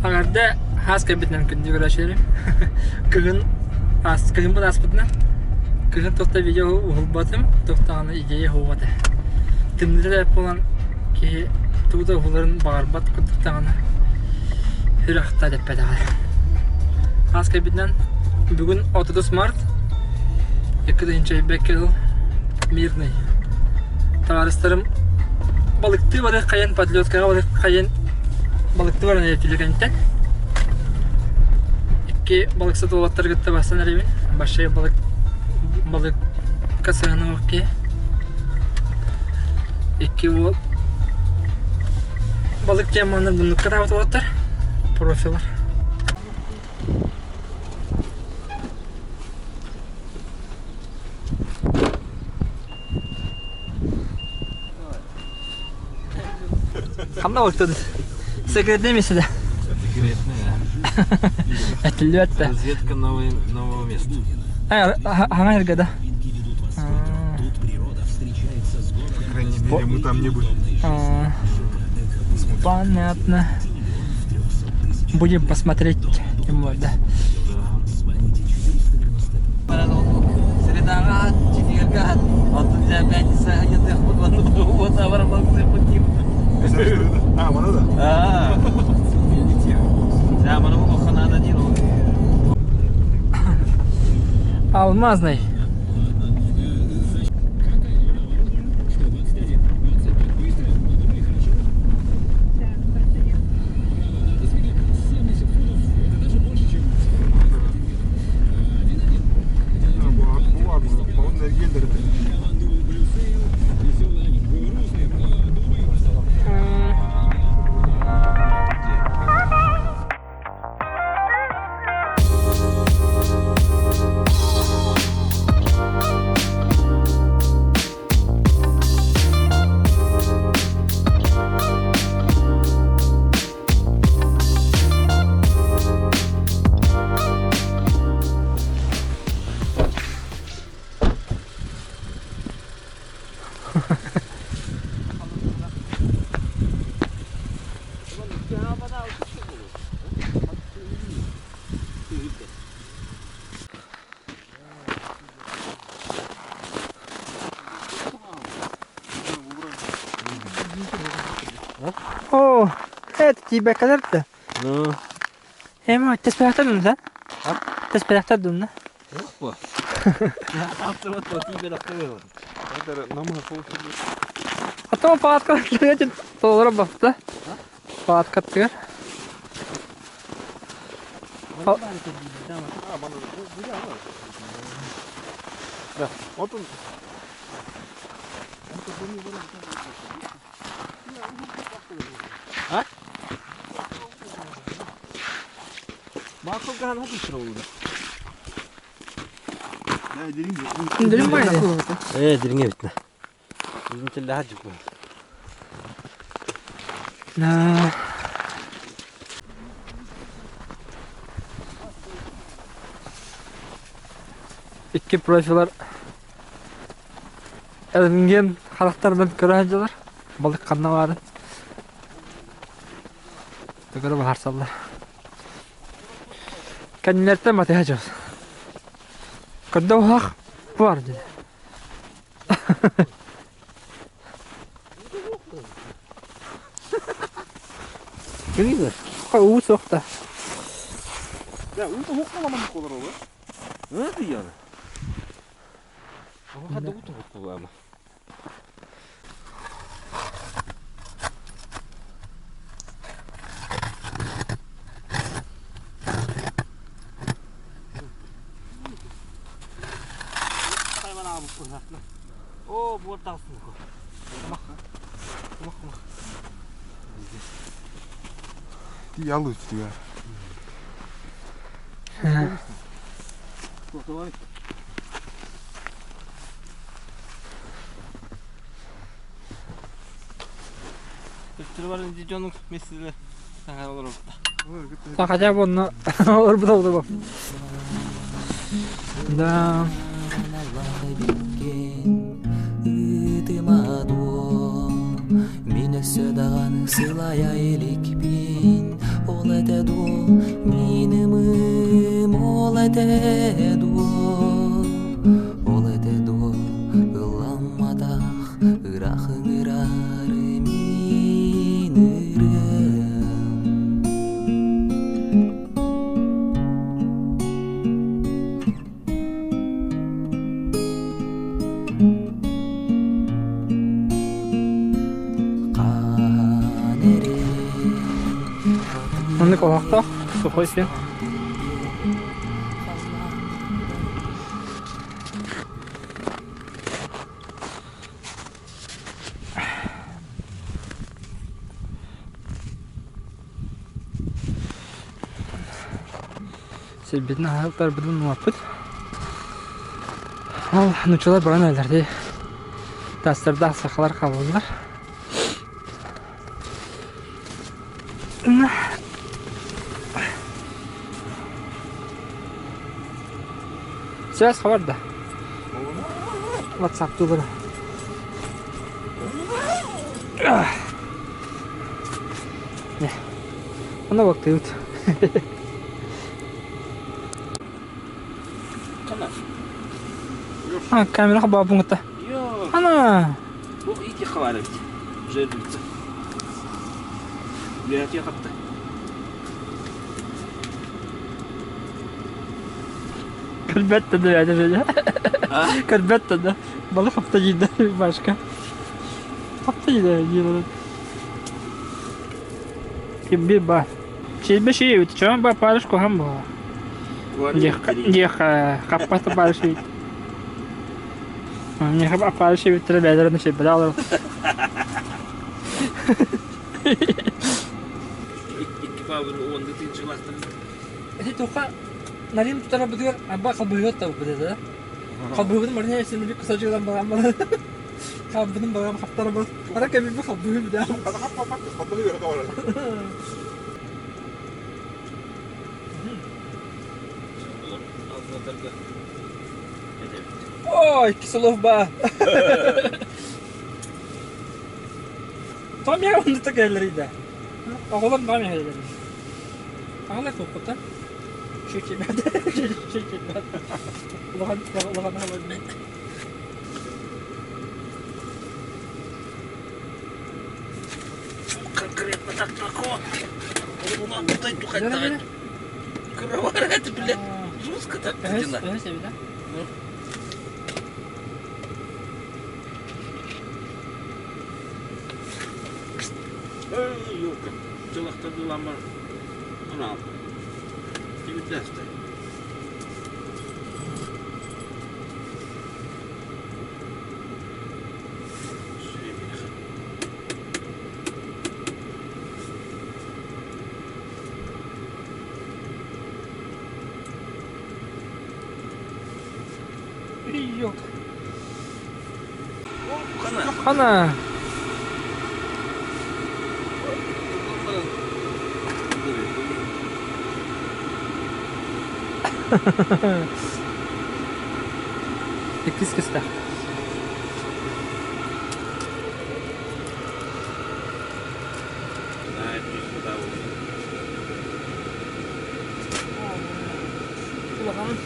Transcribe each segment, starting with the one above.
Аҥарда хаас кэлбитинэн күндү көрөөччүлэрим. Кыһын аас кыһыммыт ааспытынан кыһын туох да видео уһулбатым, туох даҕаны идея суох этэ. Тымныыта да буолан киһи тугу да уһуларын баҕарбат курдук даҕаны сүрэхтэ дэппэтэҕэ. Хаас кэлбитинэн бүгүн 30 март 2021 жыл Мирный. Табаарыстарым балыктыы барыах хайан подлеткаҕа барыах хайан балыктыы баран эрэ кэнниттэн икки балыксыт уолаттары кытта барсан эрэбин. Большой балык балыкка сыһыаным киһи. Икки уол балык диэн манна муннукка таабыт уолаттар профилар. Ханна балыктадын? Секретное место да? Секретное. Этиллибэт да. Разведка нового, нового места. Хаҥа эргэ да? По крайней мере, мы там не были. Понятно. Будем посмотреть, тем более, да. Средаҕа, четверга, оттон дьэ пятница анньытыахпыт уонна уота барбалыктыахпыт А, маны да? Аа. Да, маны бу надо один. Алмазный. О, это тебе кэлэр Ну, Эми теспэхтэр дунна? Теспэхтэр дунна? опа. Потом палатка толору бапта. Палаткаттыгар. Да, вот он. Дириҥ баайда. Ээ, дириҥэ эбит на. Өзүм теллэһэ дьукку. На. Икки профилар Элинген харахтарынан көрө сылдьаллар. Балык ханна баарын. Төгөрө баһарсаллар. Кэннилэриттэн батыһа дьон. Көрдө уһах бар дии. Уу суох да. Да, уу туһук колор ол. Ы, Хата уу туһук ама. Оо, буор таҕыстын ко. Ти ялы үстүгә. Өттүрү баран дьонуҥ мессилер таҥара олоробута. Хотя бы онно олорбут олорбут. Да. Ыытыма дуо, мин өссө даҕаны сылайа иликпин, ол этэ дуо, мин ымыым ол этэ дуо, ол этэ дуо, ылламматах ыраах ыҥырар мин ырыам. Маннык оһохтоох сухой син. Сирбитин аһылтарбытын умаппыт. Ол нууччалар баран өлөр дии. Тастардаах сахалар хааллылар. Связь хабар да? WhatsApp-туулара. Онно бактыыбыт. А, камера бабуҥта. Ана. Бу ити хабар эбит. Жерлица. Үлэһэтиэ хапта. Көрбөт да да Көрбөт да Балык хапта диир башка. Хапта диир Ким бир бар. Чилбэ шиэбит, чоон ба парыш куһан буола. Диэх хаппата парыш эбит. Миэхэ аппарыш эбиттэрэ бэйэлэрин сирбэлэ олорор. Икки паабын уонда тыынчылаахтарын. Ити туха нарим тутарабытыгар арба халбыһыат табыппыт этэ да. Халбыһыбытын барыны эсимили кусачыгынан баран баран халбытын баран хаптарабыт. Ара кэмибит халбыһы бүтэ. Ой, киселов ба. Том я онда такайларыйда. Оҕолор баҕам эһэлэр. Аҕалар туппута. Шүчүбэт. Шүчүбэт. Улахан улахан аҕалар. Конкретно так такого. Кровать, блядь, жестко так дела. Ёлка, дьылахтардыламмар анаал. Тибитлээстэй. Ёлка. Хана. Иккис кистэх. Улахан.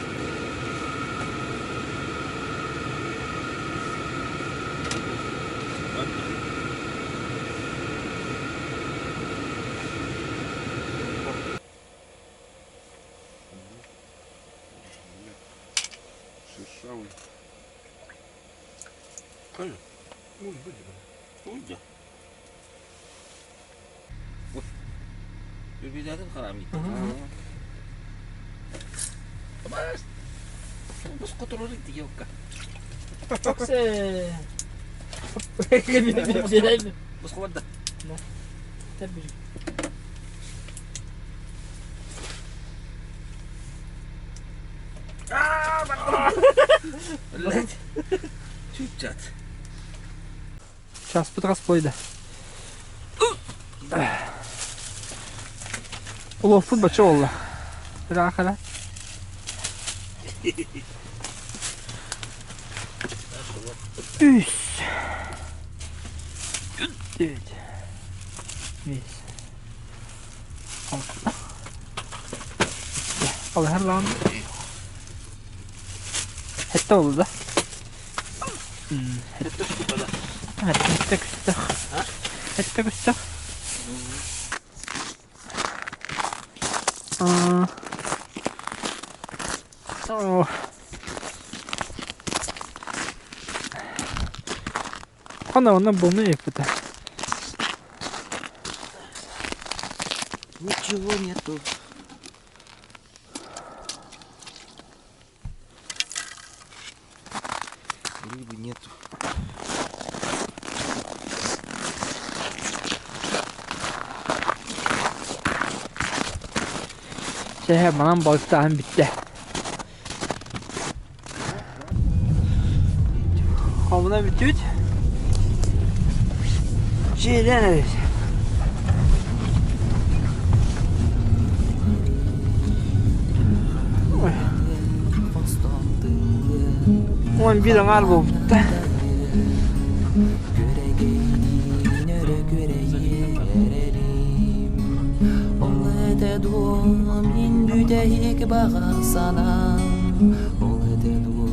Шершавый. Конечно. Может быть, да. Уйда. Үбүлэрин хараамый. Бус которор идиотка. Токсе. Бус ховарда. Блять. Чуть-чуть. Часпыт распойда. Улуоппут бачча буолла. Ыраахара. Үс. Төрт. Бес. Алты. Алыһар лаҕан Хэтте oldu да. Хэтте күстэх. Хэтте күстэх. Хэтте күстэх. Хана онно буолну еппитэ. Ничего нету. Рыбы нету. Чэ, манан балыктааһын бүттэ. Хомуна бүттүбүт. Дьиэлээн эбит. 11 аҥаар буолбут да. Ол этэ дуо мин бүтэһик баҕа санаам Ол этэ дуо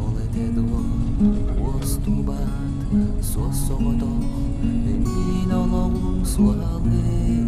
Ол этэ дуо уостубат суос соҕотох мин олоҕум суолым.